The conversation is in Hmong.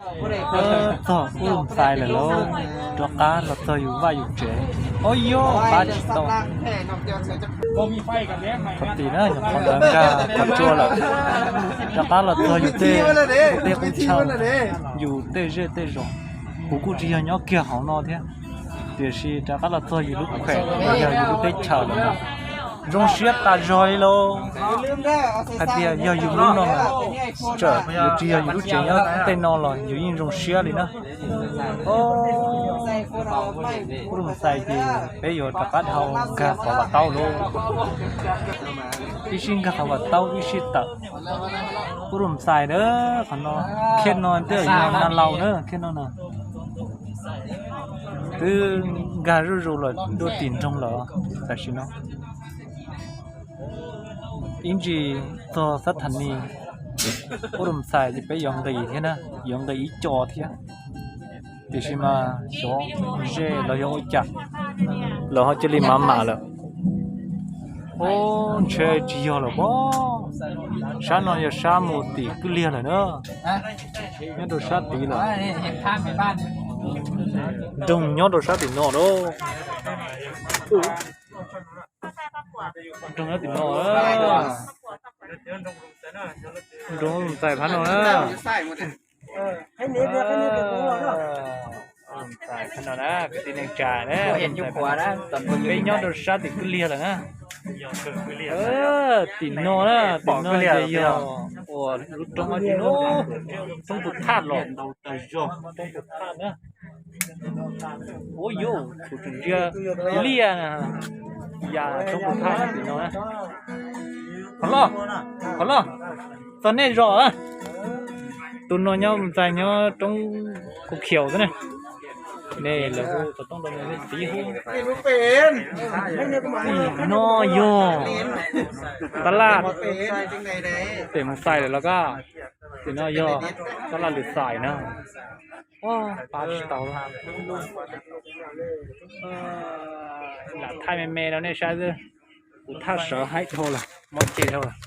Txog Pub Lus Xais lawm lauj, rov qab los txog yus vaj yus tsev. Ua yog pab tsis tau. Qhov tim na, qhov ntawd nkag qhov tsua lawm. Rov qab los txog yus tej teb qub chaw, yus tej zej tej zos. Kuv kuj tsis yog nyob kiag hauv no thiab, tiam sis rov qab los txog yus lub khuem, yog yus lub teb chaws lawm. Zoo siab tas zog li lauj. Hais tias yog yus lub no mas, txawm yuav tsis yog yus lub tsev nyob tej no los yus yeej zoo siab li na. Pub Lus Xais ces peb yuav rov qab dhau nkag qhov vaj taub lauj. Ib sij nkag qhov vaj taub ib sij tawm. Pub Lus Xais na, qhov no, khej no twb yog na laus na, khej no na. Twb nkag zuj zus lawm dua tim nroog lawm tam sim no. Ib ntsis txog xab thas nis Pub Lus Xais ces peb yuav nqis thiab na, yuav nqis ib co thiab. Tiam sis mas xyov ze los yog ua cas, lawv ho cia li mam mam lawm. Ub, ntshe tsis yog lawm pob. Sab no yog sab mus tim Kwj Liag lawm na. Nyob rau sab tid lawm. Nroog nyob rau sab tim no lauj. Nroog nyob tim no. Nroog Lus Xais phab no na. Phab no na, kwv tij neej tsa na, peb nyob rau sab tim Kwj Liag lawm na. Tim no na, tim no ces yog uas lub roob, roob tus thaj los, roob tus thaj na. Ua yus tus tseem ntsia liaj na, yam roob tus thaj tim no na. Qhov loj, qhov loj, txog nej zos. Tus no nyob Mus Txais nyob roob Kuv Khiaus xwb na. Nej lawv hu xov tooj rau nej txiv hu. Tim no yog tab laj, pem Mus Txais lawm los koj. Tim no yog tab laj Lus Xais na. Pab tsis tau. Lam thaij me me rau nej saib xwb. Kuv thaj sawv haib dhau lawm, mob ce dhau lawm.